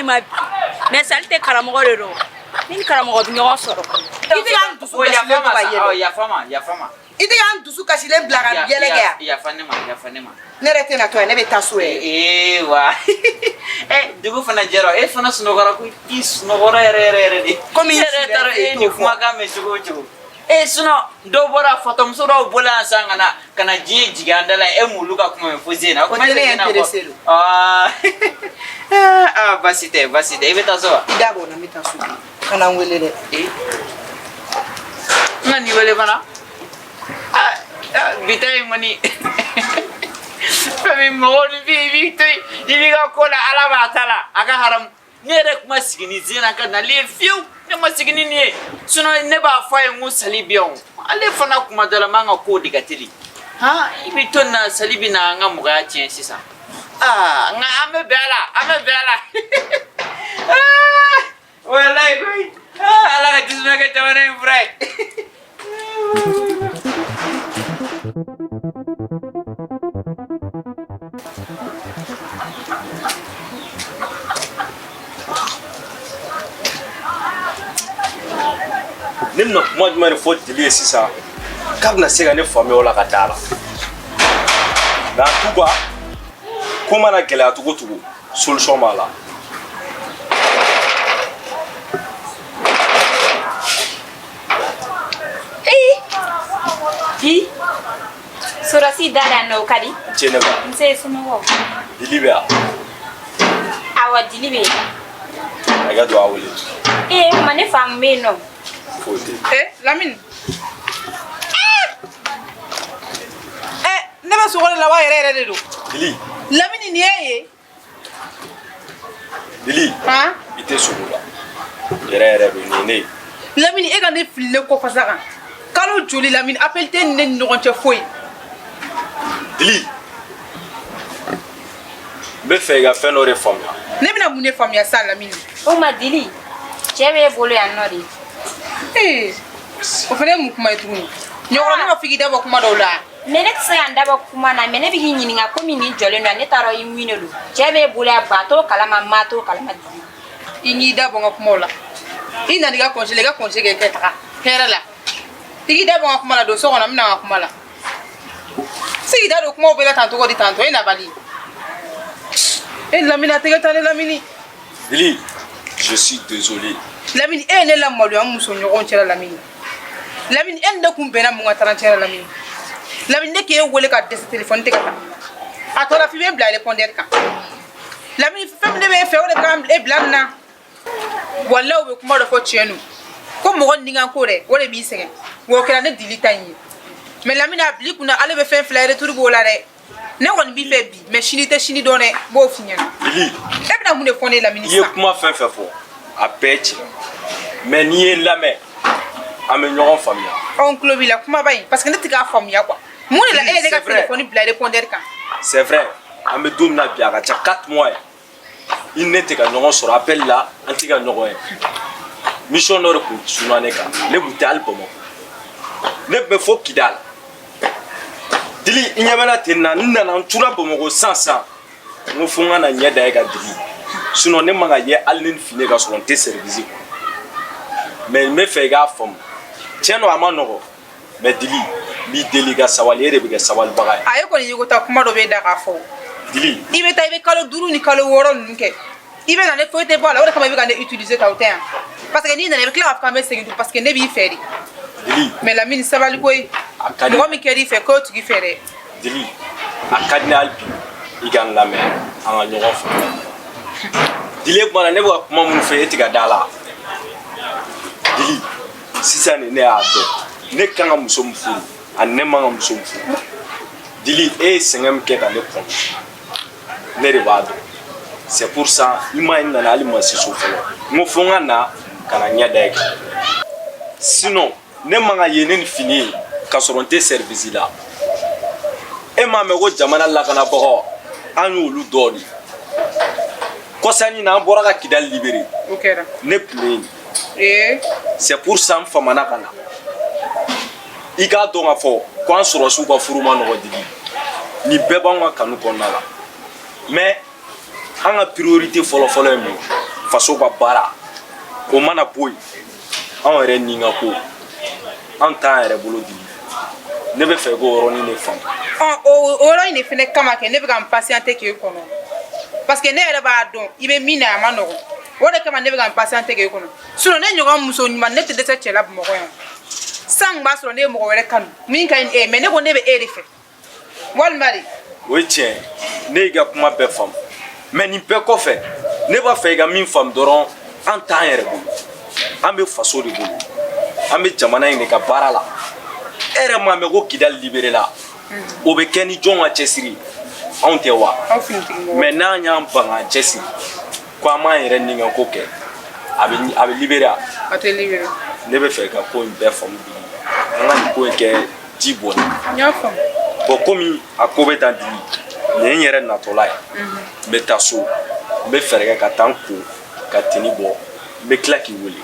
ne ma bi, mais sali tɛ, karamɔgɔ de don. Ne ni karamɔgɔ bɛ ɲɔgɔn sɔrɔ. I tɛ k'an dusu kasilen to ka yɛlɛ. Yafa ma, yafa ma. I tɛ k'an dusu kasilen bila ka yɛlɛ kɛ yan. Yafa ne ma, yafa ne ma. Ne yɛrɛ tɛna to yan, ne bɛ taa so yɛrɛ. Ee wa, dugu fana jɛra, e fana sunɔgɔra ko i sunɔgɔra yɛrɛ yɛrɛ yɛrɛ de. Komi i yɛrɛ taara e nin kumakan mɛn cogo o cogo. E sinon dɔw bɔra, fatɔmuso dɔw bɔra yan sisan ka na diɲɛ jigin an da la, e m'olu ka kuma mɛn fo zen na. O tɛ ne intéressé lo. Aa, baasi tɛ, baasi tɛ. I bɛ taa so wa? I da bɔ n na, n bɛ taa so. Kana n wele dɛ. Ee, n ka n'i wele fana. Bi ta in kɔni, fɛn min mɔgɔ ni fi, i b'i to yen, i b'i ka ko la, Ala b'a ta la, a ka haramu. Ne yɛrɛ kuma sigi ni Zena ka nali ye fiyewu, ne ma sigi ni nin ye. Sinon ne b'a fɔ a ye n ko sali bɛ yan o. Ale fana kuma dɔ la man ka ko de ka teli han, i bɛ to nin na, sali bɛ na an ka mɔgɔya tiɲɛ sisan. Aa, nka an bɛ bɛn a la, an bɛ bɛn a la. Walayi koyi, Ala ka jisuma kɛ jamana in fura ye. Ne bɛna kuma jumɛn de fɔ Dili ye sisan k'a bɛna se ka ne faamuya o la ka da la? Mais en tout cas, ko mana gɛlɛya cogo o cogo, solution b'a la. Bi sɔrɔsi da la nɔ, o ka di. Cɛ, ne ba. Nse, somɔgɔw? Dili bɛ yan? Awɔ, Dili bɛ yen. A ka don, a wele. Ee, kuma ne fa mun bɛ yen nɔ? Foyi tɛ. Eh, Lamini. Eh, ne bɛ sogo de la wa yɛrɛ yɛrɛ de don. Dili. Lamini, nin y'e ye. Dili. Han? I tɛ sogo la yɛrɛ yɛrɛ don, nin ye ne ye. Lamini, e ka ne fililen kɔfasa kan. Kalo joli, Lamini, appel tɛ ne ni ɲɔgɔn cɛ foyi. Dili, n bɛ fɛ i ka fɛn dɔ de faamuya. Ne bɛna mun de faamuya sa, Lamini? O ma Dili, cɛ b'e bolo yan nɔ de. Ee, o fana ye mun kuma ye tuguni? Ɲɔgɔn ne ma f'i k'i da bɔ kuma dɔw la. Mais ne tɛ se ka n dabɔ kuma na, mais ne bɛ k'i ɲininka komi nin jɔlen don, ne t'a dɔn i mun de don. Cɛ b'e bolo yan, ba t'o kalama, maa t'o kalama, Dili. I k'i da bɔ n ka kumaw la. I nana i ka congé la, i ka congé kɛ kɛ taga hɛrɛ la. I k'i da bɔ n ka kuma la, don so kɔnɔ, n bɛna n ka kuma la. Se k'i da don kumaw bɛɛ la tan cogo di tantɔ e nabali. E Lamini, a tɛgɛ taa ne Lamini. Dili, je suis désolé. Lamini, e ye ne lamaloya n muso ɲɔgɔn cɛla. Lamini, Lamini, e ni ne kun bɛnna mun ka taara cɛla? Lamini, Lamini, ne k'e wele ka dɛsɛ, telefɔni tɛ ka taa. A tɔ la f'i bɛ n bila répondeur kan. Lamini, fɛn min ne b'e fɛ, o de kan e bila nin na. Walayi, u bɛ kuma dɔ fɔ, tiɲɛ don, ko mɔgɔ ni kan ko dɛ, o de b'i sɛgɛn wa. O kɛra ne Dili ta in ye. Mais Lamini, a bil'i kunna, ale bɛ fɛn fila ye, retour b'o la dɛ. Ne kɔni b'i fɛ bi, mais sini tɛ sini dɔn dɛ, n b'o f'i ɲɛna. Dili. E bɛna mun de fɔ ne ye, Lamini? I ye sisan kuma fɛn fɛn fɔ, a bɛɛ ye tiɲɛ, mais n'i ye n lamɛn, an bɛ ɲɔgɔn faamuya. Ɔ, n tulo b'i la, kumaba in, parce que ne tɛ k'a faamuya quoi. Mun de la e ye ne ka C'est vrai. téléphone bila répondeur kan? C'est vrai, an bɛ don min na bi, a ka ca 4 mois ye i ni ne tɛ ka ɲɔgɔn sɔrɔ appel la, an tɛ ka ɲɔgɔn ye. Mission dɔ de kun sunna ne kan, ne kun tɛ hali Bamakɔ, ne tun bɛ fo Kidal. Dili, i ɲɛ bɛ na ten na, n nana n cunna Bamakɔ sisan sisan, n ko fo n ka na ɲɛ da e ka Dili, sinon ne man ka ye hali ni fini ka sɔrɔ n tɛ service kɔnɔ. Mais n bɛ fɛ i k'a faamu, tiɲɛ don, a ma nɔgɔ, mais Dili, n b'i deli i ka sabali, e de bɛ kɛ sabalibaga ye. A ye kɔni, i ko taa kuma dɔ bɛ da k'a fɔ. Dili. I bɛ taa, i bɛ kalo 5 ni kalo 6 ninnu kɛ, i bɛ na, ne foyi tɛ bɔ a la. O de kama i bɛ ka ne utiliser ta, o tɛ yan, parce que n'i nana, i bɛ tila k'a fɔ k'an bɛ segin tun, parce que ne b'i fɛ de. Dili. Mais Lamini, sabali koyi. A ka di. Mɔgɔ min kɛr'i fɛ, k'o tigi fɛ dɛ. Dili, a ka di ne hali bi i ka n lamɛn, an ka ɲɔgɔn faamuya. Dili, e kuma na, ne bɛ ka kuma minnu fɛ, e tɛ ka da la. Dili, sisan de ne y'a dɔn ne kan ka muso min furu ani ne man ka muso min furu. Dili, e ye sɛgɛn min kɛ ka ne kɔnɔ, ne de b'a dɔn. C'est pour ça i ma ye, n nana hali ma se so fɔlɔ, n ko fo n ka na ka na ɲɛ da e kan, sinon ne man ka ye ne ni fini ye ka sɔrɔ n tɛ service la. E m'a mɛn ko jamana lakanabagaw, an y'olu dɔw de kɔsanni na, an bɔra ka Kidali libéré. O kɛra. Ne tun bɛ yen. Ee. C'est pour ça n famana ka na. I k'a dɔn k'a fɔ ko an sɔrɔsiw ka furu ma nɔgɔ. Dili, nin bɛɛ b'anw ka kanu kɔnɔna la, mais an ka priorité fɔlɔfɔlɔ ye mun ye? Faso ka baara o mana bɔ yen, anw yɛrɛ ni ka ko an t'an yɛrɛ bolo. Dili, ne bɛ fɛ i k'o yɔrɔnin de faamu. Ɔ, o yɔrɔ in de fɛnɛ kama kɛ ne bɛ ka n patienter k'e kɔnɔ, parce que ne yɛrɛ b'a dɔn i bɛ min na, a ma nɔgɔn. O de kama ne bɛ ka n patienter k'e kɔnɔ. Sinon ne ɲɔgɔn muso ɲuman, ne tɛ dɛsɛ cɛ la Bamakɔ yan. San b'a sɔrɔ ne ye mɔgɔ wɛrɛ kanu min ka ɲi ni e ye, mais ne ko ne bɛ e de fɛ, walima de. O ye tiɲɛ ye, ne y'i ka kuma bɛɛ faamu, mais nin bɛɛ kɔfɛ, ne b'a fɛ i ka min faamu dɔrɔn, an t'an yɛrɛ bolo, an bɛ faso de bolo, an bɛ jamana in de ka baara la. E yɛrɛ m'a mɛn ko Kidali libéré la, o bɛ kɛ ni jɔn ka cɛsiri ye? Anw tɛ wa? Aw finitigi mɔgɔ. Mais n'an y'an ban k'an cɛsiri ko an b'an yɛrɛ ni ka ko kɛ, a bɛ libéré wa? A tɛ libéré. Ne bɛ fɛ ka ko in bɛɛ faamu bi, an ka nin ko in kɛ ji bɔnni. N y'a faamu. Bon, komi a ko bɛ tan, Dili, nin ye n yɛrɛ natɔla ye. N bɛ taa so, n bɛ fɛɛrɛ kɛ ka taa n ko ka tenue bɔ, n bɛ tila k'i wele.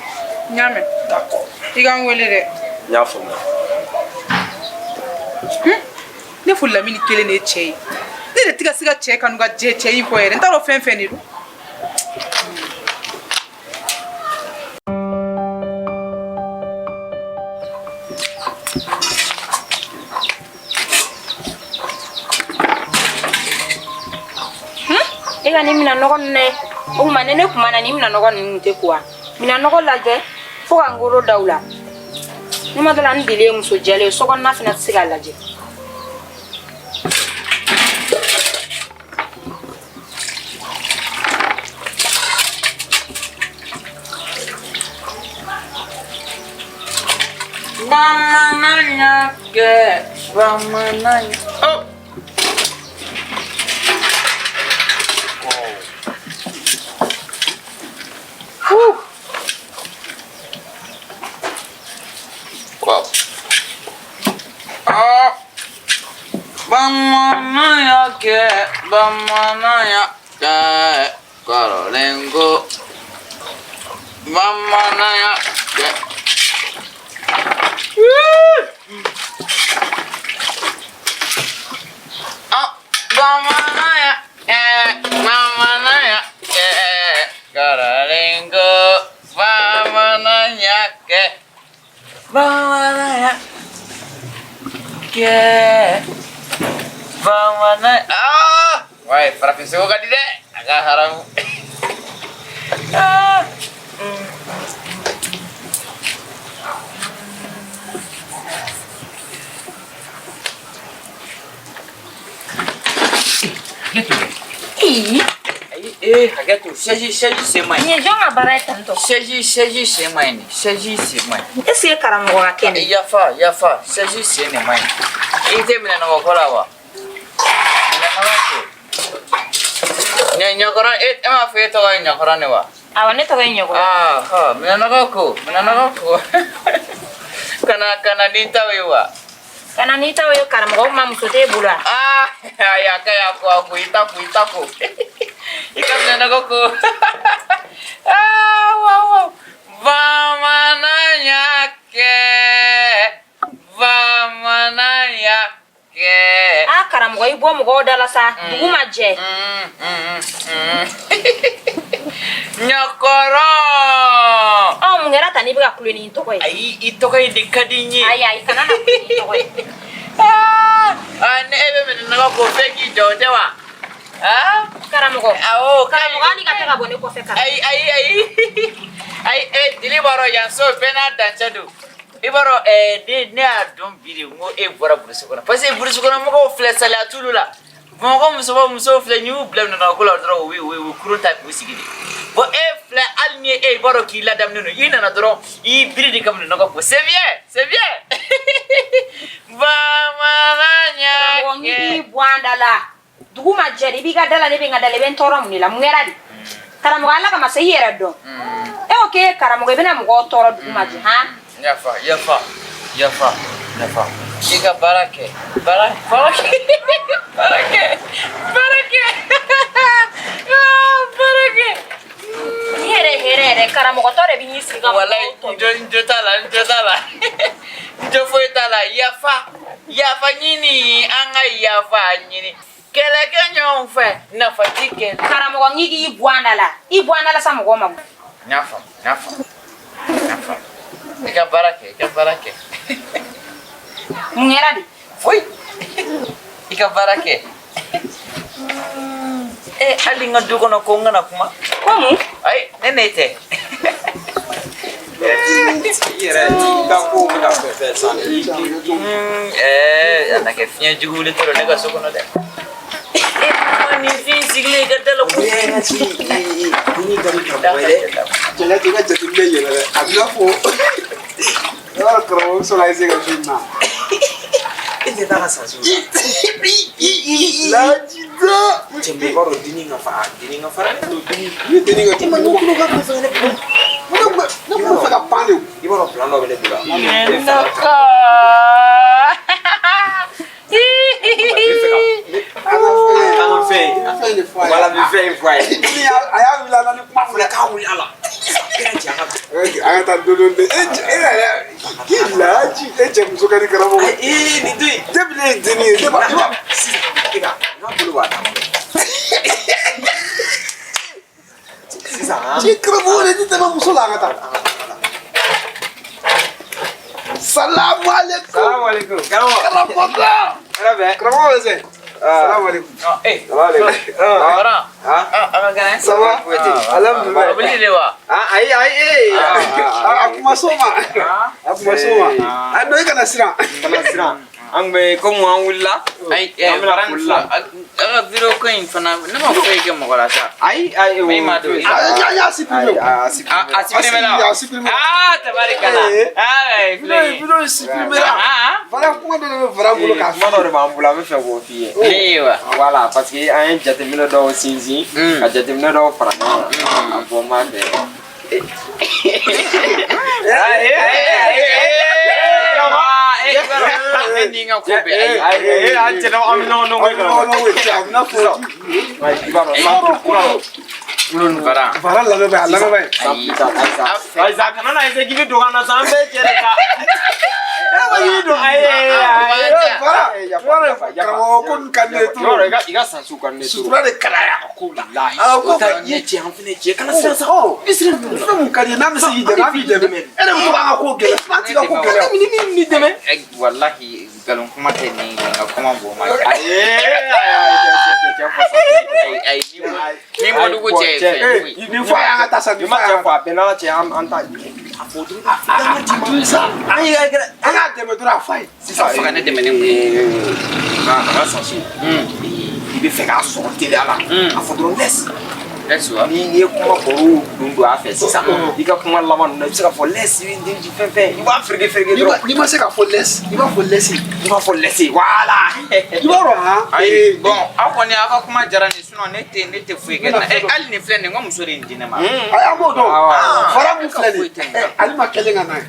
N y'a mɛn. D'accord. I ka n wele dɛ. N y'a faamuya. Ne fo Lamini kelen de ye cɛ ye, ne de tɛ ka se ka cɛ kanu ka jɛ cɛ in kɔ yɛrɛ. N t'a dɔn fɛn fɛn de don. E ka nin minɛn nɔgɔ ninnu ye, o tuma ne kuma na nin minɛn nɔgɔ ninnu tɛ ko wa? Minɛn nɔgɔ lajɛ fo ka n goro da u la. Ne ma dala ni Dili ye muso jɛlen ye, sokɔnɔna fana tɛ se k'a lajɛ. Bamananya kɛ bamananya. Oh. Woo. Wow. Ah. Bamananya kɛ bamananya kɛ kɔrɔlen ko bamananya kɛ. Ah, bamananya kɛ bamananya kɛ kɔrɔlen ko bamananya kɛ bamananya kɛ bamanan. Ah, wayi, farafin sogo ka di dɛ, a ka haramu. Ah. Ii. Ayi, ee, hakɛ to, chaise sen man ɲi. Nin ye jɔn ka baara ye tantɔ? Chaise sen man ɲi nin, chaise sen man ɲi. Est ce que karamɔgɔ ka kɛnɛ? Yafa, yafa, chaise sen de man ɲi. I tɛ minɛ nɔgɔ ko la wa? Minɛ nɔgɔ ko. Ɲɔkɔrɔ, e m'a fɔ e tɔgɔ ye Ɲɔkɔrɔ ne wa? Awɔ, ne tɔgɔ ye Ɲɔkɔrɔ. Ah, hɔ, minɛ nɔgɔ ko, minɛ nɔgɔ ko. Kana ni taw ye wa? Ka na n'i taw ye karamɔgɔ, o tuma muso t'e bolo wa? Ah, ayi, a ka ɲi, a ko, a ko, i ta ko, i ta ko. I ka minɛ nɔgɔ ko. Ah, wa, wa. Bamananya kɛ, bamananya kɛ. Ah, karamɔgɔ, i bɔ mɔgɔw da la sa, dugu ma jɛ. Ɲɔkɔrɔ. Ɔ, mun kɛra tan n'i bɛ ka kulo ni n tɔgɔ ye? Ayi, i tɔgɔ in de ka di n ye. Ayi, ayi, kana na kulo ni n tɔgɔ ye. Ah, ne e bɛ minɛ nɔgɔ ko fɛn k'i jɔ, o tɛ wa? Ah? Karamɔgɔ. Awɔ. Karamɔgɔ, hali ka taa ka bɔ ne kɔfɛ, karamɔgɔ. Ayi, ayi, ayi. Ayi, e Dili b'a dɔn yan so bɛɛ n'a dancɛ don. I b'a dɔn ɛɛ ne y'a dɔn bi de n ko e bɔra burusi kɔnɔ. Parce que burusi kɔnɔ mɔgɔw filɛ, saliya t'olu la. Bamakɔ musobaw musow filɛ, n'i y'u bila minɛnɔgɔ ko la dɔrɔn, u bɛ kurun ta k'u sigi de. Bon, e filɛ, hali ni e b'a dɔn k'i ladamunen don, i nana dɔrɔn i y'i biri de ka minɛnɔgɔ ko. C'est bien, c'est bien. Bamananya Karamɔgɔ, n k'i bɔ an da la. Dugu ma jɛ de, i b'i ka da la, ne bɛ n ka da la, i bɛ n tɔɔrɔ mun de la? Mun kɛra de? Karamɔgɔ, Ala kama sa, i yɛrɛ dɔn. E ko k'e ye karamɔgɔ, i bɛna mɔgɔw tɔɔrɔ dugu ma jɛ han? Yafa, yafa, yafa, yafa. I ka baara kɛ, baara, baara kɛ, baara kɛ, baara kɛ. Ah, baara kɛ. Ni yɛrɛ ye hɛrɛ yɛrɛ, karamɔgɔtɔ de bɛ n'i sigi ka Walayi, mɔgɔw n jo, n jo t'a la, n jo t'a la. N jo foyi t'a la. Yafa, yafa ɲini, an ka yafa ɲini. Kɛlɛ kɛ ɲɔgɔn fɛ, nafa ti kɛ. Karamɔgɔ, n k'i bɔ an da la, i bɔ an da la sa, mɔgɔw ma. N y'a faamu, n y'a faamu, n y'a faamu. I ka baara kɛ, i ka baara kɛ. Mun kɛra de? Foyi, i ka baara kɛ. E, hali n ka du kɔnɔ ko n kana kuma. Ko mun? Ayi, ne n'e tɛ. I yɛrɛ i ka kow bɛ ka fɛn fɛn san dɛ. Ɛɛ, a na kɛ fiɲɛ jugu wuli tɔ ne ka so kɔnɔ dɛ. E kuma nin fiɲɛ sigilen i ka da la ko. Deni ka di karamɔgɔ ye dɛ. Cɛla k'i ka jateminɛ yɛlɛ dɛ. A b'i n'a fɔ i b'a dɔn karamɔgɔ bɛ sɔn ka essayer ka fɛn na. E tɛ taa ka san sugu la. Lajida. Cɛ, mais i b'a dɔn deni ka fara, deni ka fara dɛ. I deni ka E ma ɲɔgɔn kulo ka fɛn ne bolo. Ne kun bɛ fɛ ka pan de o. I b'a dɔn plan dɔ bɛ ne bolo. Nɔkɔ. An ka fɛn An ka fɛn. Fɛn de fɔ a ye. Wala, n bɛ fɛn in fɔ a ye. Ni a y'a wuli a la ni kuma A filɛ k'a wuli a la. Kɛra cɛ an ka. An ka taa don don de. E e yɛrɛ k'i laji e cɛ muso ka di karamɔgɔ. Ee, nin to yen. Depuis ne ye denni ye, ne b'a ne b'a. Sisan e ka n ka bolo b'a d'a ma. Sisan han. Ci karamɔgɔ de ti tɛmɛ muso la, an ka taa. Salamu aleykum. Salamu aleykum. Karamɔgɔ. Karamɔgɔ. Hɛrɛ bɛ. Karamɔgɔ bɛ se. Salamu aleykum. Eh, Salamu aleykum. Baran. Ah. Ah, a ka kɛnɛ. Ça va? Alhamdulilayi. Mobili de wa? Ah, ayi ayi ee. A kuma s'o ma. A kuma s'o ma. A dɔn i kana siran. Kana siran. An kun bɛ komi an wulila. Ayi, An bɛna Baran foli la. filɛ. A ka vidéo ko in fana, ne ma foyi kɛ mɔgɔ la sa. Ayi ayi. Mais i m'a don. A y'a y'a supprimer o. A supprimer. A supprimé la. A supprimer. Ah, tabarikala. Eh. Ah, ouais, Vidéo filɛ. vidéo supprimer la. Ah, Fara kuma dɔ de bɛ fara bolo k'a Kuma dɔ de b'an bolo, an bɛ fɛ k'o f'i ye. ne ye wa. Voilà, parce que an ye jateminɛ dɔw sinsin, ka jateminɛ dɔw fara ɲɔgɔn kan, a bɔ n b'a fɛ. Ne ni n ka ko bɛɛ ayi. Ayi, an cɛ an bɛ ɲɔgɔn dɔn koyi. Aw bɛ ɲɔgɔn dɔn koyi, cɛ, a bɛ n'a fɔ. I b'a dɔn san kura Baran. Fara lamɛn ba, a lamɛn ba ye. Ayi. Ayisa, kana na ese k'i bɛ don ka na sa, an bɛɛ cɛ de sa. E ko k'i bɛ don, ayi ayi. Fara, fara, karamɔgɔ ko nin ka di ne ye trop. Yɔrɔ i ka sansiw ka di ne ye trop. Sutura de ka d'a ye a ka kow la. Walahi. A ko O ta i ye cɛ, an fɛnɛ cɛ, kana siran sa. I siran fɛn mun ka di ye, n'a bɛ se k'i dɛmɛ, a b'i dɛmɛ. E de bɛ to k'an ka ko gɛlɛya, an t'i ka ko gɛlɛya. Ni ni ni dɛmɛ. Wallahi, nkalon kuma tɛ nin ka kuma bɔ ma. Ayi ayi, cɛ cɛ fɔ sa. Ayi ayi, ni mɔdugu cɛ Cɛ, fɛ. Nin fɔ a ye, an ka taa sa, Ni nin ma fɔ a ye. cɛ fɔ, a bɛn n'Ala cɛ, an ta a fɔ dɔrɔn. Sa, an ye an k'a dɛmɛ dɔrɔn, a f'a ye. Sisan Fo ka ne dɛmɛ ni mun ye? An ka sansiw. I bɛ fɛ k'a sɔrɔ teliya la. A fɔ dɔrɔn laisse. Laisse wa. Ni ye kuma baro dun don a fɛ sisan, i ka kuma laban ninnu na, i bɛ se ka fɔ laisse, i bɛ fɛn fɛn, i b'a fereke fereke dɔrɔn. N'i ma se k'a fɔ laisse, i b'a fɔ laisse. I b'a fɔ laisse, voilà. I b'a dɔn han. Ayi, bon, aw kɔni aw ka kuma diyara ne, sinon ne tɛ foyi kɛ na. Eh, hali nin filɛ nin ye, n ka muso de ye nin di ne ma. Ayi, an b'o dɔn. Fara mun filɛ nin Foyi ye, tɛ nin na. ale ma kɛlen ka na ye.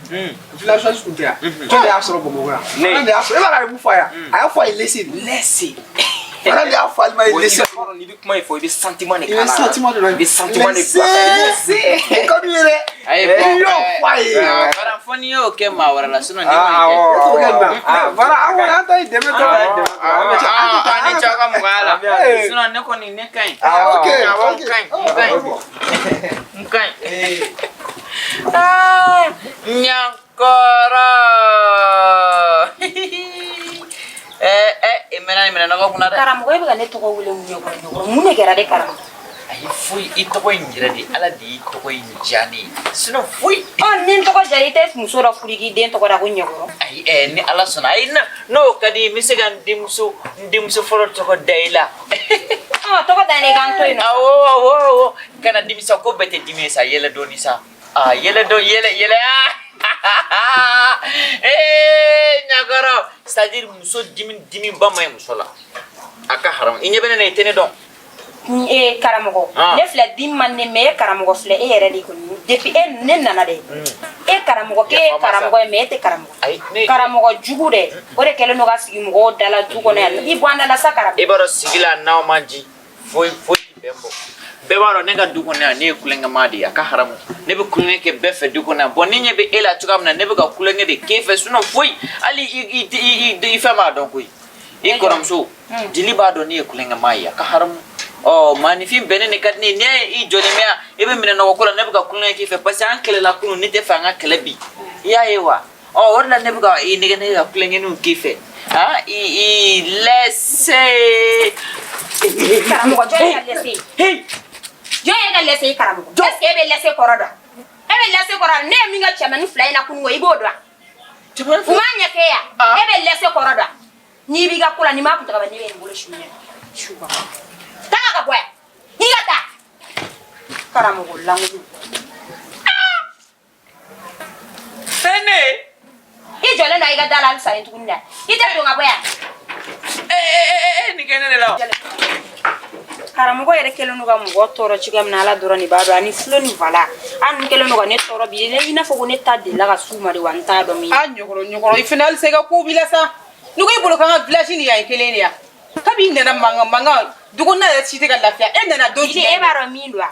Villageoise tun tɛ yan. Jɔn de y'a sɔrɔ Bamakɔ yan? Ne. Fara de y'a sɔrɔ. E b'a dɔn a ye mun fɔ a ye? A y'a fɔ a ye laisse de. Laisse. Fara de y'a fɔ ale ma ye laisse. I b'a dɔn n'i bɛ kuma in fɔ, i bɛ sentiment de I k'a bɛ la. sentiment de la. I bɛ sentiment de bila a fɛ. Laisse. O ka d'u ye dɛ. Ayi, N'i bon, y'o fɔ a ye. Baran, fo n'i y'o kɛ maa wɛrɛ la, sinon ne ma Ah, nin kɛ. awɔ. E t'o kɛ nin na. Ah, Fara, an kɔni an ta ye dɛmɛ dɔrɔn. Ah, ah, ne cɛ aw ka mɔgɔya la. Eh. Sinon ne kɔni ne ka ɲi. Ah, ok. Awɔ, n Ok. ka ɲi, n ka ɲi. N ka ɲi. Ah, ɲankɔrɔ. Eh, eh, i mɛnna nin minɛ nɔgɔ kunna dɛ. Karamɔgɔ, e bɛ ka ne tɔgɔ wele ɲɔgɔn ɲɔgɔn, mun de kɛra de, karamɔgɔ? Ayi, foyi, i tɔgɔ in yɛrɛ de, Ala de y'i tɔgɔ in diya ne ye. Sinon foyi. Ɔ, ni n tɔgɔ jara, i tɛ muso dɔ furu k'i den tɔgɔ da ko ɲɛkɔrɔ? Ayi, ni Ala sɔnna, ayi, n'o ka di, n bɛ se ka n denmuso fɔlɔ tɔgɔ da i la. Ɔ, tɔgɔ da ne k'an to yen nɔ. Awɔ awɔ awɔ, kana dimi sa, ko bɛɛ tɛ dimi ye sa, yɛlɛ dɔɔni sa. Ah, yɛlɛ dɔ, yɛlɛ yɛlɛ, ah, ee, ɲakɔrɔ, c'est à dire muso dimi dimi ba ma ɲi muso la, a ka haramu. I ɲɛ bɛ ne na, i tɛ ne dɔn. Ee karamɔgɔ, Ah. ne filɛ dimi man ne mɛ, e karamɔgɔ filɛ, e yɛrɛ de kɔni, depuis e ne nana dɛ, e karamɔgɔ k'e ye Yafa ma sa. karamɔgɔ ye, mɛ e tɛ karamɔgɔ. Ayi, ne Karamɔgɔ jugu dɛ, o de kɛlen don ka sigi mɔgɔw da la du kɔnɔ yan. I bɔ an da la sa, karamɔgɔ. I b'a dɔn sigi la n'aw man ji, foyi foyi tɛ bɛn bɔ. Bɛɛ b'a dɔn ne ka du kɔnɔ yan, ne ye kulonkɛmaa de ye, a ka haramu. Ne bɛ kulonkɛ kɛ bɛɛ fɛ du kɔnɔ yan. Bon, ne ɲɛ bɛ e la cogoya min na, ne bɛ ka kulonkɛ de k'e fɛ, sinon foyi. Hali i i i i i fɛn b'a dɔn koyi. I kɔrɔmuso Dili b'a dɔn ne ye kulonkɛmaa ye, a ka haramu. Ɔ maaninfin bɛnnen de ka di ne ye. Ne i jɔlen bɛ yan, i bɛ minɛnɔgɔ ko la, ne bɛ ka kulonkɛ k'i fɛ parce que an kɛlɛla kunun, ne tɛ fɛ an ka kɛlɛ bi. I y'a ye wa? Ɔ o de la ne bɛ ka i nɛgɛ nɛgɛ ka kulonkɛninw k'i fɛ. Ah, i laisse. Karamɔgɔ, jɔn ye ka laisse? Hey! Jɔn ye ka laisse, karamɔgɔ? Est ce que e bɛ laisse kɔrɔ dɔn? E bɛ laisse kɔrɔ dɔn? Ne ye min kɛ cɛmannin fila in na kunun ko, i b'o dɔn? U m'a ɲɛ k'e ya. E bɛ laisse kɔrɔ dɔn? N'i b'i ka ko la, n'i m'a kun tagama, ne bɛ nin bolo su ɲɛ su kɔnɔ. Taga ka bɔ yan, i ka taa. Karamɔgɔ lankolon. Fɛn ne. I jɔlen don i ka da la halisa ye tuguni dɛ. I tɛ don ka bɔ yan. Ee, nin kɛ ne de la o. Karamɔgɔ yɛrɛ kɛlen don ka mɔgɔ tɔɔrɔ cogoya min na, Ala dɔrɔn de b'a dɔn. Ani fulo ni vala, hali ni kɛlen don ka ne tɔɔrɔ bi, ne i n'a fɔ ko ne ta delila ka s'u ma de wa, n t'a dɔn min. A ɲɔgɔrɔ ɲɔgɔrɔ, i fana halisa i ka kow b'i la sa. N'i ko i bolo k'an ka village nin yan ye kelen de ya. Kabi i nana mankan mankan, dugu n'a yɛrɛ si tɛ ka lafiya. E nana don Jili, e b'a dɔn min don wa?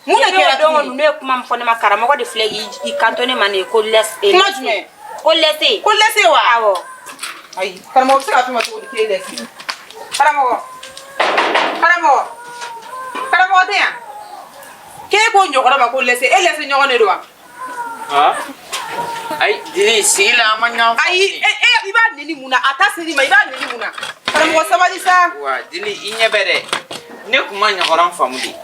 Mun de kɛra don tuguni? Ninnu ye kuma min fɔ ne ma, karamɔgɔ de filɛ k'i kanto ne ma nin ye ko laisse. Kuma jumɛn? Ko laisse. Ko laisse wa? Awɔ. Ayi, karamɔgɔ bɛ se k'a f'i ma cogo di k'e laisse? Karamɔgɔ, karamɔgɔ, karamɔgɔ tɛ yan. K'e ko ɲɔgɔrɔ ma ko laisse, e laisse ɲɔgɔn de don wa? Ayi, Dili, sigi la, an ma ɲɔgɔn faamu. Ayi, e i b'a neni mun na? A ta ser'i ma, i b'a neni mun na? Karamɔgɔ, sabali sa. Wa Dili, i ɲɛ bɛ dɛ, ne kun ma ɲɔgɔrɔn faamu de.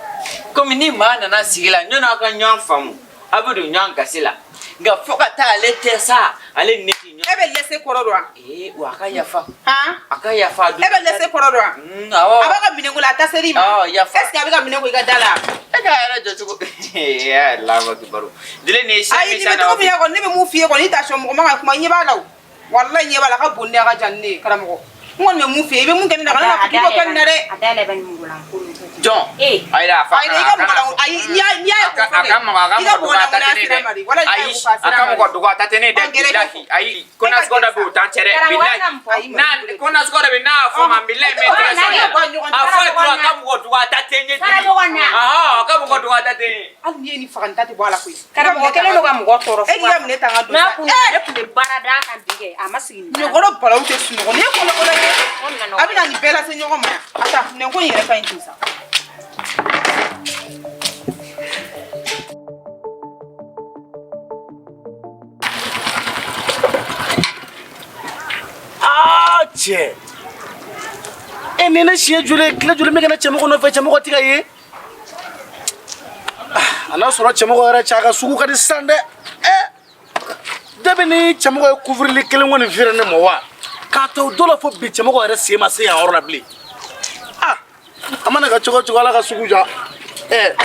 Komi ni maa nana sigi la, ɲɔni aw ka ɲɔgɔn faamu, aw bɛ don ɲɔgɔn gasi la. Nka fo ka taa ale tɛ sa, ale ni ne tɛ ɲɔgɔn. E bɛ laisse kɔrɔ dɔn wa? Ee, wa a ka yafa. Han? A ka yafa. E bɛ laisse kɔrɔ dɔn wa? Awɔ. A b'a ka minɛnko la, a ta ser'i ma. Awɔ, yafa. Est ce que a bɛ ka minɛn ko i ka da la? E k'a yɛrɛ jɔ cogo. Ee, Alahu akibaru. Dili, nin ye sɛ Ayi, min nin san bɛ cogo min na kɔni, ne bɛ mun f'i ye kɔni, i t'a sɔn mɔgɔ man ka kuma, i ɲɛ b'a la o. Walayi, ɲɛ b'a la, a ka bon ni a ka jan ni ne ye, karamɔgɔ. N kɔni bɛ mun f'i ye, i bɛ mun kɛ ne la, kana na fɔ k'i b'o kɛ nin na dɛ. A da yɛlɛ bɛ nin mɔgɔlankolon. Jɔn? Ee. Ayi, a fa. Ayi, i ka mɔgɔ ayi, n'i y'a ye A ka mɔgɔ, a ka i ka mɔgɔ dɔgɔ, a ta tɛ ne mɔgɔ lankolon dɛ. sira ma de. Walayi, n'i y'a Ayi, ye ko f'a a sira ka ma de. mɔgɔ dɔgɔ, a ta tɛ ne dɛ. Ɔ, gɛrɛ i ka Bilahi, ayi, ko nasugu dɔ bɛ yen, o t'an cɛ dɛ. Karamɔgɔ, Bilahi. e ka mun fɔ? N'a ko nasugu dɔ bɛ yen, n'a y'a fɔ ma, bilahi, n bɛ tɛgɛ sɔrɔ yan. A fɔ a ye dɔrɔn, a ka mɔgɔ dɔgɔ, a ta tɛ n ye. Karamɔgɔ, na. Ɔhɔn, a ka mɔgɔ dɔgɔ, a ta tɛ n ye. Hali n'i ye nin faga, nin ta tɛ bɔ a la koyi. Karamɔgɔ kɛlen don ka mɔgɔ tɔɔrɔ. E k'i ka minɛ ta n ka don N'a sa. kun ne tun bɛ baara d'a kan bi kɛ, a ma sigi nin baara. Ɲɔgɔrɔ balawu tɛ sunɔgɔ. Nin ye kɔlɔlɔ ye. O nana. A bɛ na nin bɛɛ lase ɲɔgɔn ma yan. A ta minɛnko in yɛrɛ ka ɲi ten sa. Aa cɛ, e ni ne siɲɛ joli ye, tile joli min kɛ ne cɛmɔgɔ nɔfɛ, cɛmɔgɔ tɛ ka ye. Ah, a n'a sɔrɔ cɛmɔgɔ yɛrɛ cɛ, a ka sugu ka di sisan dɛ. Ɛ, depuis ni cɛmɔgɔ ye kufurili kelen kɔni feere ne ma wa, k'a ta o don la fo bi, cɛmɔgɔ yɛrɛ sen ma se yan yɔrɔ la bilen. Ah, a mana kɛ cogo o cogo, Ala ka sugu jɔ. Ɛ,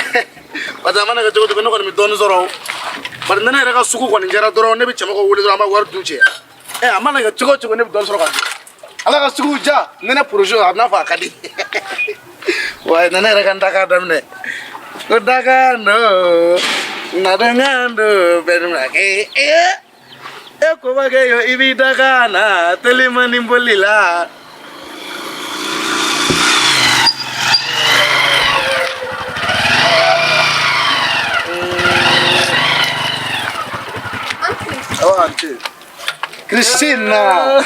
parce que a mana kɛ cogo o cogo, ne kɔni bɛ dɔɔnin sɔrɔ o. Bari ni ne yɛrɛ ka sugu kɔni kɛra dɔrɔn, ne bɛ cɛmɔgɔ wele dɔrɔn, an b'a wari dun cɛ. Ɛ, a mana kɛ cogo o cogo, ne bɛ dɔɔnin sɔrɔ ka dun. Ala ka sugu ja, ne ne projet a bɛ n'a fɔ a ka di. Wa ne yɛrɛ ka n dakan daminɛ ko dakan do nadonkan do bɛɛ ni ee ee e koba kɛ yo, i b'i dakan na telimani boli la. Awa, ante Christina.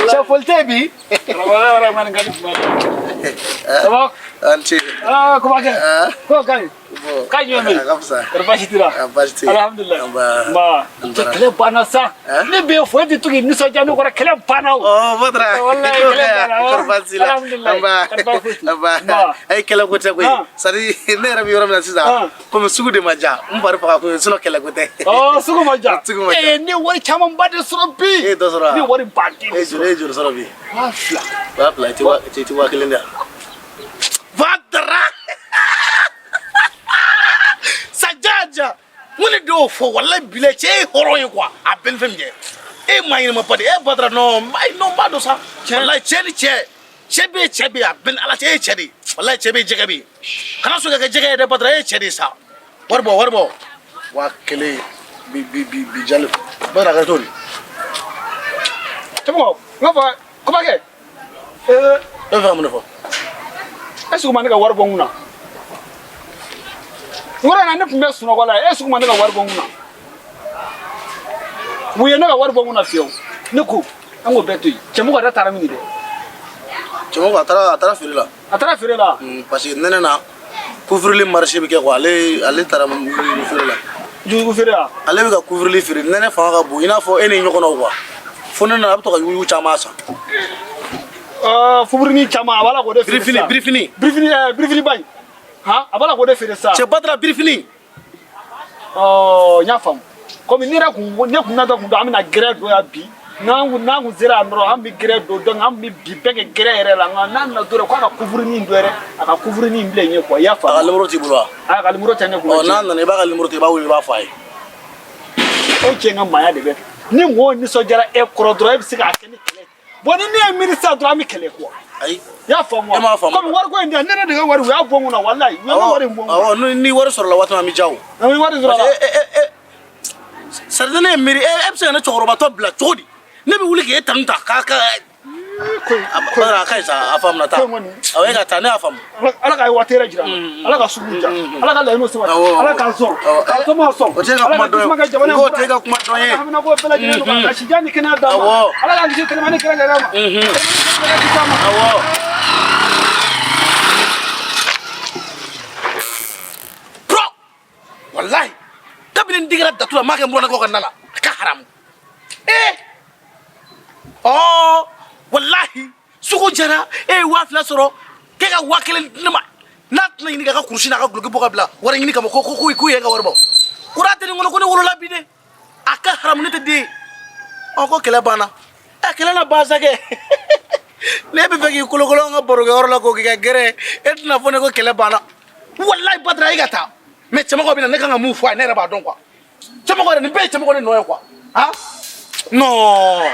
Cɛ, foli tɛ bi. Ça va? Ante. Ah, comment kɛ? Ah. Ko ka ɲi? Bon. Ka ɲi jumɛn bɛ yen? A ka fisa. Kɔri baasi t'i la? A baasi tɛ yen. Alhamdulilayi. Nba. Nba. N Cɛ, taara. kɛlɛ banna sa. Hein? Ne bɛ fo e tɛ to k'i nisɔndiya ne kɔrɔ, kɛlɛ banna o. Ɔ, Badara. Wallahi, kɛlɛ banna. Kɔri baasi t'i la? Alhamdulilayi. Nba. Kɔri baasi foyi t'i la. Nba. Nba. Ayi, kɛlɛ ko tɛ koyi. Ah. C'est à dire, ne yɛrɛ bɛ yɔrɔ min na sisan, Ah. komi sugu de ma diya, n fari faga koyi, sinon kɛlɛ ko tɛ. Ɔ, sugu ma diya. Sugu ma diya. Ee, ne ye wari camanba de sɔrɔ bi. E ye dɔ sɔrɔ wa? Ne ye wari baden E de ye joli, e ye joli sɔrɔ bi? 2000. 2000, i tɛ 1000 di yan. Badara! Sajaja! N ko ne de y'o fɔ, walayi bilayi, cɛ ye hɔrɔn ye quoi, a bɛɛ ni fɛn min cɛ. E maa ɲɛnama ba de, e Badara, non, ayi non, n b'a dɔn sa. Walayi cɛ ni cɛ, cɛ bɛ yen, cɛ bɛ yen, a bɛɛ ni Ala cɛ, e ye cɛ de ye. Walayi cɛ bɛ yen, jɛgɛ bɛ yen. Kana sɔn ka kɛ jɛgɛ ye dɛ Badara, e ye cɛ de ye sa. Wari bɔ, wari bɔ. 1000 bi bi bi bi jali. Badara, a kɛra cogo di? Cɛmɔgɔ, n ka fɔ, comment kɛ? Ee, E bɛ fɛ ka mun de fɔ? Est ce que ma ne ka wari bɔ n kun na? N kɔrɔ na, ne tun bɛ sunɔgɔ la, est ce que ma ne ka wari bɔ n kun na? Mun ye ne ka wari bɔ n kun na fiyewu? Ne ko an k'o bɛɛ to yen. Cɛmɔgɔ yɛrɛ taara min dɛ? Cɛmɔgɔ a taara feere la. A taara feere la. Parce que nɛnɛ na couvrili marché bɛ kɛ quoi, ale taara yugu feere la. Yugu feere la. Ale bɛ ka couvrili feere, nɛnɛ fanga ka bon i n'a fɔ e ni ɲɔgɔnnaw quoi. Fo ne nana a bɛ to ka yugu caman san. Fuburini caman a b'a la k'o de feere Birifini sisan. birifini. Birifini birifini ba in. Han, a b'a la k'o de feere sisan. Cɛ Badara, birifini. Ɔ, n y'a faamu. Komi ne yɛrɛ kun ne kun natɔ kun don, an bɛna gɛrɛ don yan bi. N'an kun sera yan dɔrɔn, an bɛ gɛrɛ don, donc an bɛ bi bɛɛ kɛ gɛrɛ yɛrɛ la. Nka n'an nana dɔrɔn k'a ka kufurini dɔ yɛrɛ, a ka kufurini bila in ye quoi, i y'a A ka faamu. numéro t'i bolo wa? A ka numéro tɛ ne kun. Ɔ, n'a nana i b'a ka numéro ta, i b'a wele, i b'a fɔ a ye. E cɛ, n ka maaya de bɛ ni mɔgɔw nisɔndiyara e kɔrɔ dɔrɔn, e bɛ se k'a kɛ ni kɛlɛ ye. Bon, ni ne ye miiri sisan dɔrɔn, an bɛ kɛlɛ quoi. Ayi. I y'a faamu wa? E m'a faamu. Komi wariko in tɛ ne yɛrɛ de ka wari, u y'a bɔ n kunna, walayi, u ye n ka wari in bɔ n kunna. Awɔ, ni wari sɔrɔla waati min, an bɛ ja o. Ni wari sɔrɔla. Parce que e c'est à dire ne ye miiri, e bɛ se ka ne cɛkɔrɔbatɔ bila cogo di? Ne bɛ wuli k'e tanu ta k'a ka Badara, a ka ɲi sa, a faamuna taa. Ko in kɔni. Awɔ, e ka taa, ne y'a faamu. Ala ka waati yɛrɛ jira n na. Ala ka sugu ja, Ala ka laɲiniw sabati. Awɔ. Ala k'an sɔn, Awɔ. k'an somɔgɔw sɔn. O t'e ka Ala kuma ka dɔn ye. tasuma kɛ jamana in N k'o kura t'e ka kuma dɔn ye. Ala ka haminako bɛɛ lajɛlen nɔgɔya, ka sijan ni kɛnɛya d'an ma. Awɔ. Ala k'an kisi kɛlɛma ni kɛlɛ yɛrɛ ma. Kɛlɛma ni kɛlɛ ma. Awɔ. Pro walahi, kabini n digira datu la, n m'a kɛ n burannakaw ka na la, a ka haramu. Ee, ɔ walahi, sugu jara, e ye 2000 sɔrɔ k'e ka 1000 di ne ma, n'a tɛna ɲini k'a ka kurusi n'a ka guloki bɔ ka bila wari ɲini kama, ko ye ka wari bɔ kura tɛ nin kɔnɔ, ko ne wolola bi de, a ka haramu, ne tɛ den. Ɔ, ko kɛlɛ banna. Ɛ, kɛlɛ na ban sa kɛ. Ne bɛ fɛ k'i kolokolo an ka barokɛyɔrɔ la k'o k'i ka gɛrɛ, e tɛna fɔ ne ko kɛlɛ banna. Walahi Badara, e ka taa, mais cɛmɔgɔ bɛ na, ne kan ka mun fɔ a ye, ne yɛrɛ b'a dɔn quoi. Cɛmɔgɔ yɛrɛ, nin bɛɛ ye cɛmɔgɔ de nɔ ye quoi. Han, non.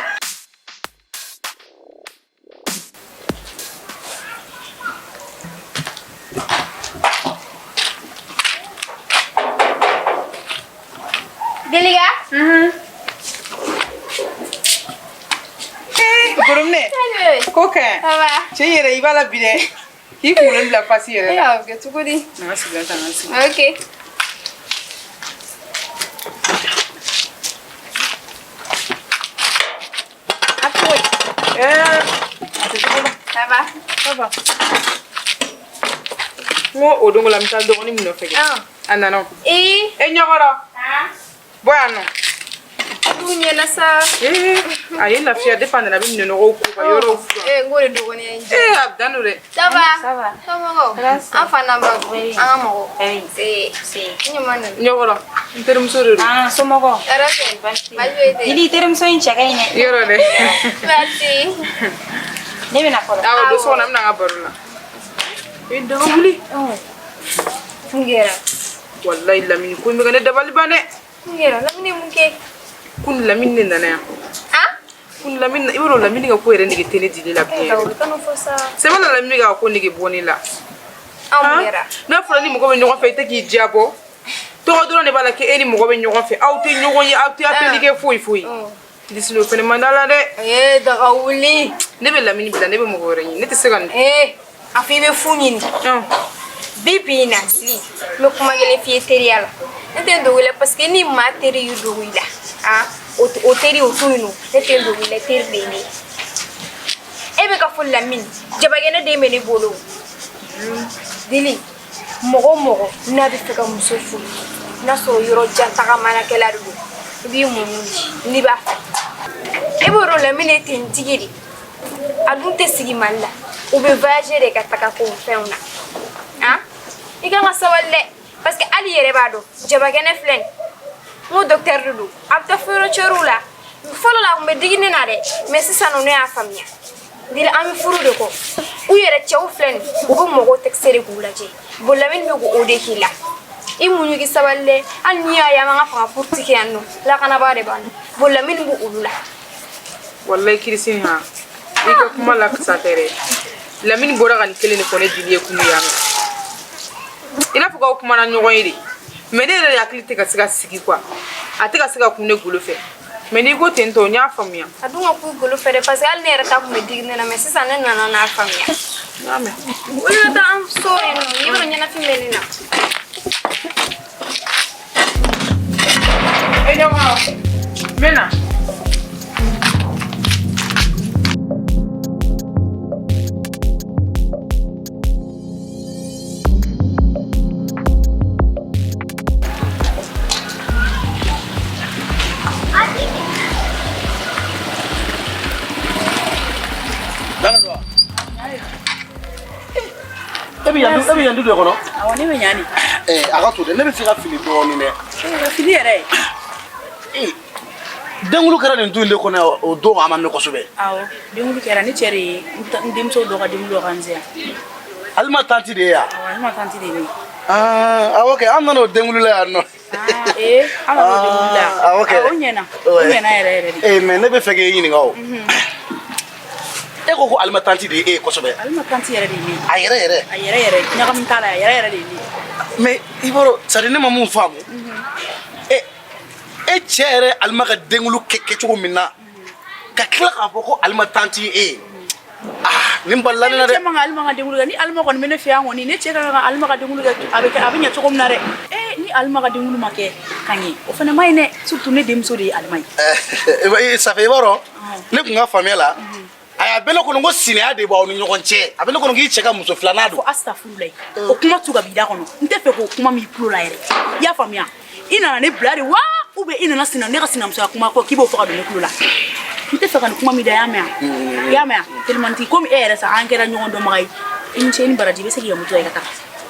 Deliga. Gorominɛ. Salut. Ko ka ɲi. Ça va? Cɛ yɛrɛ, i b'a la bi dɛ. K'i kunkolo bila pasi yɛrɛ E la. y'a kɛ cogo di? Na n ka sigilan ta, n ka sigi. Ok. A cogo di? Ɛɛ, a tɛ cogo la. Ça va? Ça va. N ko o don ko la, n bɛ taa dɔgɔnin min nɔfɛ kɛ. Ah. A nana o. Ee. E ɲɔgɔrɔ. Bɔ yan nɔ. Du ɲɛna sa. Ee, a ye lafiya depuis a nana, a bɛ minɛnɔgɔw ko ka yɔrɔw furan. Ee, n k'o de dɔgɔnin ye n jɛ. Ee, a dan don dɛ. Ça va? Ça va. Somɔgɔw? An fa n'an ba, an ka mɔgɔw. Se. Se. N ɲuman nana. Ɲɔgɔrɔ, n terimuso de don. Ah, somɔgɔw. Tɔɔrɔ tɛ. Baasi foyi tɛ. Dili, terimuso in cɛ ka ɲi dɛ. Yɔrɔ dɛ. Merci. Ne bɛna fɔlɔ. Awɔ, don so kɔnɔ, an bɛna an ka baro la. E, daga wuli. Mun kɛra? Walayi Lamini, ko in bɛ ka ne dabali ban dɛ. Mun kɛra? Lamini ye mun kɛ? Kun Lamini de nana yan. Ah? Kun Lamini, i b'a dɔn Lamini ka ko yɛrɛ nege tɛ ne dili la E bilen ka yɛrɛ. wuli kan'o fɔ sa. Sɛbɛn la, Lamini ka ko nege bɔ ne la. Aw, mun kɛra? N'a fɔra ni mɔgɔ bɛ ɲɔgɔn fɛ, i tɛ k'i diya bɔ. Tɔgɔ dɔrɔn de b'a la k'e ni mɔgɔ bɛ ɲɔgɔn fɛ. Aw tɛ ɲɔgɔn ye, aw tɛ appel kɛ foyi foyi. Disilo fɛnɛ man d'a la dɛ. Ee, daga wuli. Ne bɛ Lamini bila, ne bɛ mɔgɔ wɛrɛ ɲini. Ne tɛ se ka nin. Ee, a fɔ i bɛ fu ɲini. Bi bi in na, Dili, n bɛ kuma kelen f'i ye teriya la. Ne tɛ n dogo i la parce que ni maa teri y'i dogo i la, ah, o teri o to yen nɔ, ne tɛ n dogo i la, teri de ye ne ye. E bɛ ka fɔ Lamini, jabakɛnɛ den bɛ ne bolo. Dili, mɔgɔ o mɔgɔ n'a bɛ fɛ ka muso furu, n'a sɔrɔ yɔrɔ jan tagamanakɛla de don, i b'i muɲu de n'i b'a fɛ. E b'o dɔn Lamini ye tenitigi de ye. A dun tɛ sigi Mali la. U bɛ voyager de ka taga ko fɛnw na. Ah, i kan ka sabali dɛ, parce que hali i yɛrɛ b'a dɔn jabakɛnɛ filɛ nin ye. N ko docteur de don, a bɛ taa fo yɔrɔ cɛriw la. Fɔlɔ la, a tun bɛ digi ne na dɛ, mais sisan nɔ, ne y'a faamuya. Dili, an bɛ furu de kɔ. U yɛrɛ cɛw filɛ nin ye, u bɛ mɔgɔw texte de k'u lajɛ. Bon, Lamini bɛ k'o de k'i la. I muɲu, k'i sabali dɛ. Hali n'i y'a ye an b'an ka fanga politique kɛ yan nɔ, lakanabaa de b'an na. Bon, Lamini b'o olu la. Walayi Kirisini, han. I ka kuma la sa tɛ dɛ. Lamini bɔra ka nin kelen de fɔ ne dili ye kunu yan nɔ. I n'a fɔ k'aw kumana ɲɔgɔn ye de. Mais ne yɛrɛ de hakili tɛ ka se ka sigi quoi. A tɛ ka se ka kun ne golo fɛ. Mais n'i ko ten tɔ, n y'a faamuya. A dun ka k'u golo fɛ dɛ, parce que hali ne yɛrɛ ta tun bɛ digi ne na, mais sisan ne nana n'a faamuya. N y'a mɛn. O de ka taa an so yen nɔ, i b'a dɔn ɲɛnafin bɛ ne na. E ɲɔgɔn, n bɛ na. E bɛ yan, e bɛ yan du de kɔnɔ? Awɔ, ne bɛ yan de. A ka to dɛ, ne bɛ se ka fili dɔɔnin dɛ. Fili yɛrɛ. Denkulu kɛra nin du in de kɔnɔ yan, o don a ma mɛn kosɛbɛ. Awɔ, denkulu kɛra, ne cɛ de ye n denmuso dɔ ka denkulu organiser yan. Alima tanti de ye yan? Awɔ, Alima tanti de ye ne ye. Awɔ kɛ, an nana o denkulu la yan nɔ. An nana o denkulu la yan. Awɔ kɛ. O ɲɛna, o ɲɛna yɛrɛ yɛrɛ de. Mais ne bɛ fɛ k'e ɲininka o. E ko ko Alima tanti de ye e ye kosɛbɛ. Alima tanti yɛrɛ de ye ne ye. A yɛrɛ yɛrɛ. A yɛrɛ yɛrɛ, ɲagami t'a la, a yɛrɛ yɛrɛ de ye ne ye. Mais i b'a dɔn, c'est à dire ne ma mun faamu. E cɛ yɛrɛ Alima ka denkulu kɛ cogo min na, ka tila k'a fɔ ko Alima tanti ye e ye. Nin balila ne na dɛ. Ne cɛ man ka Alima ka denkulu kɛ, ni Alima kɔni bɛ ne fɛ yan kɔni, ne cɛ ka kan ka Alima ka denkulu kɛ, a bɛ kɛ, a bɛ ɲɛ cogo min na dɛ. Ni Alima ka denkulu ma kɛ ka ɲɛ, o fana ma ɲi dɛ, surtout ne denmuso de ye Alima ye. Safe, i b'a dɔn, ne kun ka faamuya la, ayi, a bɛ ne kɔnɔ ko sinaya de b'aw ni ɲɔgɔn cɛ, a bɛ ne kɔnɔ k'i cɛ ka muso filanan don. Fo astafurulayi, o kuma tu ka b'i da kɔnɔ, n tɛ fɛ k'o kuma m'i tulo la yɛrɛ, i y'a faamuya? I nana ne bila de wa, ou bien i nana sina ne ka sinamusoya kuma kɔ k'i b'o fɔ ka don ne tulo la? N tɛ fɛ ka nin kuma min da, i y'a mɛn wa? I y'a mɛn wa? Telimani komi e yɛrɛ sa, an kɛra ɲɔgɔn dɔnbaga ye, i ni ce, i ni baraji, i bɛ se k'i ka moto ta i ka taa.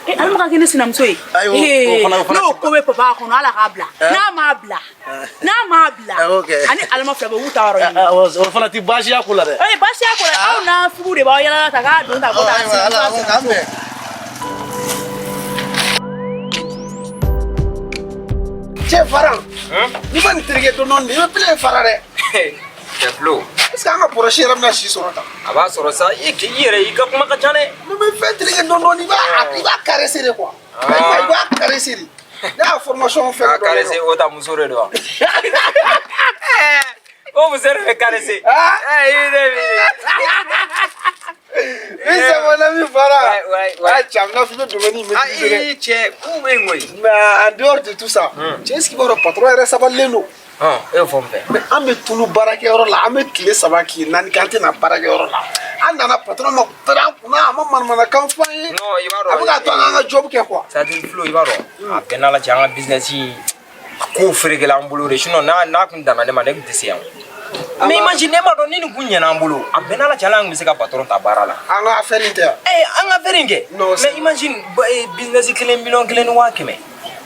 Alima ka kɛ ne sinamuso ye. Ayi, o fana N'o ko bɛ papa kɔnɔ, ala k'a bila. N'a m'a bila, n'a m'a bila, ani Alima fila bɛ u ta yɔrɔ ɲini. O fana ti baasi y'a ko la dɛ. Ee, baasi y'a ko la, aw n'a fugu de b'aw yala ta k'a don ta ko ta. Ayiwa, ala k'an bɛn. Cɛ Faran, n'i ma nin terikɛ dɔɔnin dɔɔnin, i bɛ pile fara dɛ. Cɛ Flo. Est ce que an ka pɔrɔsi yɛrɛ bɛna si sɔrɔ tan? A b'a sɔrɔ sa, i yɛrɛ i ka kuma ka ca dɛ. N'i bɛ fɛn terikɛ dɔɔnin dɔɔnin, i b'a caresser de quoi. I b'a caresser de. Ne y'a formation fɛn K'a dɔ caresser, o ta muso de don wa? O muso de bɛ caresser. I de bi. Oui, c'est mon ami Farah. Ouais. Ah, cɛ, a bɛna fɔ i bɛ domaine in maîtriser dɛ. Ii cɛ, kow bɛ yen koyi. Mais en dehors de tout ça, cɛ, est ce que i b'a dɔn patron yɛrɛ sabalilen don? E y'o fɔ n fɛ. Mais an bɛ tunu baarakɛyɔrɔ la, an bɛ tile 3 tile 4 kɛ, an tɛ na baarakɛyɔrɔ la. An nana, patron ma pɛrɛn an kunna, a ma manamanakan fɔ an ye. Non, i b'a dɔn. A bɛ k'a to an k'an ka job kɛ quoi. C'est à dire Flo, i b'a dɔn. A bɛɛ n'Ala cɛ, an ka business in, a kow ferekela an bolo de, sinon n'a kun danna ne ma, ne kun tɛ se yan. Mais imagine, ne m'a dɔn ni nin kun ɲɛna an bolo, a bɛɛ n'Ala cɛ, hali an kun bɛ se ka patron ta baara la. An ka affaire in tɛ yan. An ka affaire in kɛ. Non, mais imagine, business kelen 1,1 miliyɔn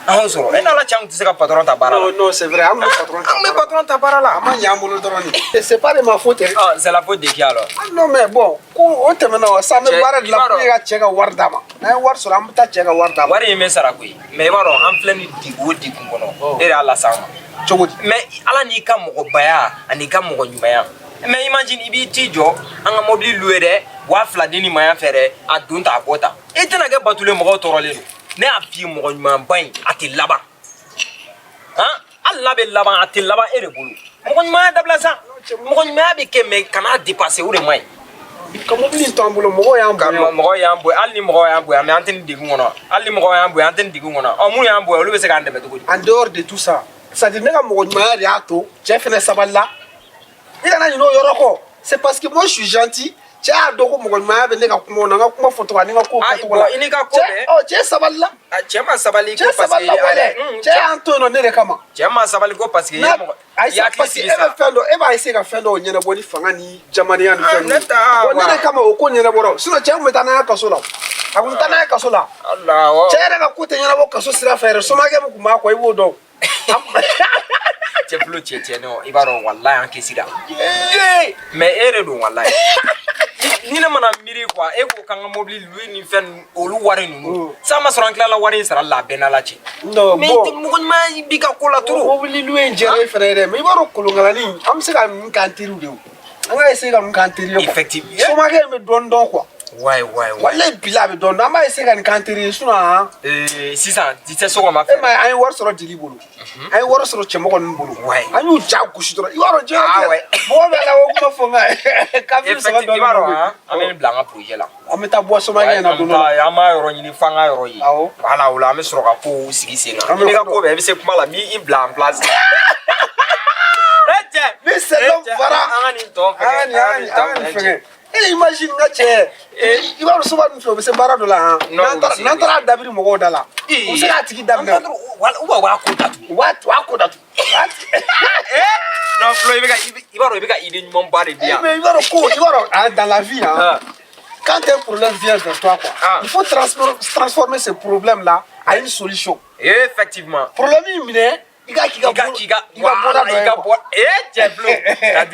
an y'o sɔrɔ. E n'Ala cɛ, an kun tɛ se ka patron ta baara la. Non, non, c'est vrai, an bɛ patron ta. An bɛ patron ta baara la. A ma ɲɛ an bolo dɔrɔn de. C'est pas de ma faute. Ah, c'est la faute de qui alors? Ah non, mais bon, ko o tɛmɛna wa sisan, an bɛ Cɛ, baara de la i b'a pour que ka cɛ ka wari d'a ma. N'an ye wari sɔrɔ, an bɛ taa cɛ ka wari d'a ma. Wari in bɛ sara koyi, mais i b'a dɔn, an filɛ ni degun o degun kɔnɔ, e de y'a las'an ma. Cogo di? Mais Ala n'i ka mɔgɔbaya ani ka mɔgɔ ɲumanya. Mais imagine, i b'i t'i jɔ an ka mobili louer dɛ, 2000 di nin ma yan fɛ dɛ, a don ta a bɔ ta. E tɛna kɛ batulen, mɔgɔw tɔɔrɔlen don. Ne y'a f'i ye, mɔgɔ ɲumanba in, a tɛ laban. Han, hali n'a bɛ laban, a tɛ laban e de bolo. Mɔgɔ ɲumanya dabila sa. Mɔgɔ ɲumanya bɛ kɛ, mais kan'a dépasser, o de man ɲi. Ka mobili in to an bolo, mɔgɔw y'an Ka bonya. mɔgɔw y'an bonya, hali ni mɔgɔw y'an bonya, mais an tɛ nin degun kɔnɔ. Hali ni mɔgɔw y'an bonya, an tɛ nin degun kɔnɔ. Ɔ, minnu y'an bonya, olu bɛ se k'an dɛmɛ cogo di? En dehors de tout ça, c'est-à-dire ne ka mɔgɔ ɲumanya de y'a to cɛ fɛnɛ sabalila. I kana ɲinɛ o yɔrɔ kɔ. C'est parce que moi je suis gentil. Cɛ y'a dɔn ko mɔgɔ ɲumanya bɛ ne ka kumaw na, n ka kuma fɔcogo ani n ka kow Ah, kɛcogo la. bon, i n'i ka ko bɛɛ. Ɔ, cɛ sabalila. Cɛ ma sabali ko Cɛ parce que sabalila wɛrɛ. Cɛ y'an to yen nɔ ne de kama. Cɛ ma sabali ko parce que i ye N'a mɔgɔ ayi i sa, hakili parce que sigi e bɛ sa. fɛn dɔ, e b'a essayer ka fɛn dɔw ɲɛnabɔ ni fanga ni jamanenya ni Ah, fɛn ne ninnu. ta- Bon, ne wa. de kama o ko ɲɛnabɔra. Sinon cɛ kun bɛ taa n'a ye kaso la. A kun bɛ taa n'a ye kaso la. Allah wa. Cɛ yɛrɛ ka ko tɛ ɲɛnabɔ kaso sira fɛ yɛrɛ, somakɛ min kun b'a kɔ, i b'o dɔn. Cɛ Flo, cɛ non, i b'a dɔn, walahi an kisira. Mais e de don, walahi. Ni ne mana miiri quoi, e ko k'an ka mobili louer ni fɛn ninnu, olu wari ninnu. San ma sɔrɔ an tilala wari in sarali la, a bɛɛ n'Ala cɛ. Non, Mais bon. mɔgɔ ɲuman b'i ka ko la trop. Mobili louer in diyara e fɛnɛ ye dɛ, mais i b'a dɔn kolonkalani, an bɛ se ka ninnu k'an teriw de ye o. An ka essayer ka ninnu k'an teri ye quoi. Effectivement. Somakɛ in bɛ dɔɔnin dɔn quoi. Ouais. Walayi bila a bɛ dɔɔnin dɔn, an b'a essayer ka nin k'an teri ye, sinon han. Sisan, tu sais ce qu'on va E faire? ma ye, an ye wari sɔrɔ jeli bolo. An ye wari sɔrɔ cɛmɔgɔ ninnu bolo. Ouais. An y'u ja gosi dɔrɔn. I b'a dɔn diɲɛ Ah, ouais. mɔgɔ bɛ la o kuma fɔ n ka kafiri saba Effectivement, i b'a dɔn dɔɔnin. han, an bɛ nin bila an ka projet la. An bɛ taa bɔ somakɛ in na An don bɛ dɔ la. taa, an b'a yɔrɔ ɲini f'an ka yɔrɔ ye. Awɔ. Voilà, o la an bɛ sɔrɔ ka kow sigi sen kan. An bɛ I n'i ka ko ko bɛɛ, i bɛ se kuma la, n b'i bila en place. E cɛ. Ni c'est l'homme E cɛ, Fara. An ka nin tɔ An ka nin, an ka nin, an ka nin fɛngɛ. E imagine n ka cɛ. I b'a dɔn soba ninnu filɛ, u bɛ se baara dɔ la han. Non, N'an u bɛ taara se, n'an taara dabiri mɔgɔw da la. U bɛ se k'a tigi daminɛ. Ou bien u b'a ko datugu. U b'a ko datugu. Non, Flo, i bɛ ka i b'a dɔn i bɛ ka idée ɲumanba de di Eh yan. mais i b'a dɔn ko i b'a dɔn ah, dans la vie hein. Ah. Quand un problème vient vers toi, quoi, Ah. il faut transformer ce problème-là à une solution. Effectivement. Problème in minɛ, i ka k'i ka I ka k'i ka i ka bɔda dɔ i ye ka quoi. bɔ ee cɛ Flo, c'est à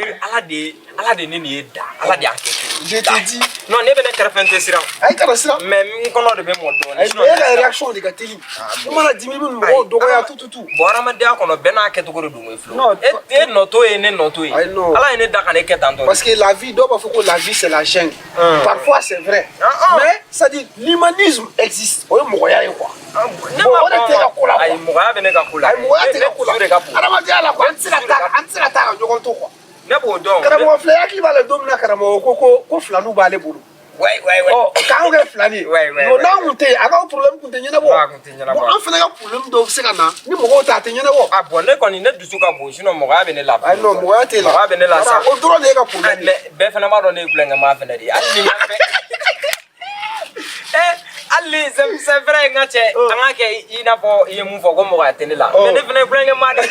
dire Ala de ne nin ye da, Ala de y'a kɛ ten. Je te dis. Non, ne bɛ ne kɛrɛfɛ, n tɛ siran. Ayi, kana siran. Mais n kɔnɔ de bɛ mɔ dɔɔnin. Ayi, Sinon, e n tɛ ka siran. réaction de ka teli. I mana dimi, i bɛ mɔgɔw dɔgɔya tout tout tout. Bon, hadamadenya kɔnɔ, bɛɛ n'a kɛcogo de don koyi, Flo. Non, E nɔ t'o ye, ne nɔ t'o ye. Ayi, non. Ala ye ne da ka ne kɛ tan tɔ de. Parce que la vie, dɔw b'a fɔ ko la vie, c'est la jungle. Parfois c'est vrai. Ah, ah. Mais c'est-à-dire, l'humanisme existe. O ye mɔgɔya ye quoi. Ne Bon, ma o de ban tɛ ka ko la quoi. Ayi, mɔgɔya bɛ ne ka ko la. Ayi, mɔgɔya tɛ ka Ne ko la. dusu de ka bon. Hadamadenya la quoi, an tɛ se ka taa ka ɲɔgɔn to quoi. Ne b'o dɔn. Karamɔgɔ filɛ, i hakili b'a la don min na karamɔgɔ ko filaniw b'ale bolo. Ouais. Ɔ, k'anw kɛ filani ye. Ouais, Bon, ouais. n'an kun tɛ yen, a ka problème kun tɛ ɲɛnabɔ. Non, a kun tɛ ɲɛnabɔ. Bon, an fana ka problème dɔw bɛ se ka na ni mɔgɔw ta, a tɛ ɲɛnabɔ. Ah bon, ne kɔni, ne dusu ka bon, sinon mɔgɔya bɛ ne la. Ayi non, mɔgɔya t'e la. Mɔgɔya bɛ ne la sa. O dɔrɔn de ye ka problème ye. Mais bɛɛ fana b'a dɔn ne ye kulonkɛmaa fana de ye. Hali ni n ka fɛn hali ni c'est vrai, n ka cɛ, an ka kɛ i n'a fɔ i ye mun fɔ ko mɔgɔya tɛ ne la. Mais ne fana ye kulonkɛmaa de ye.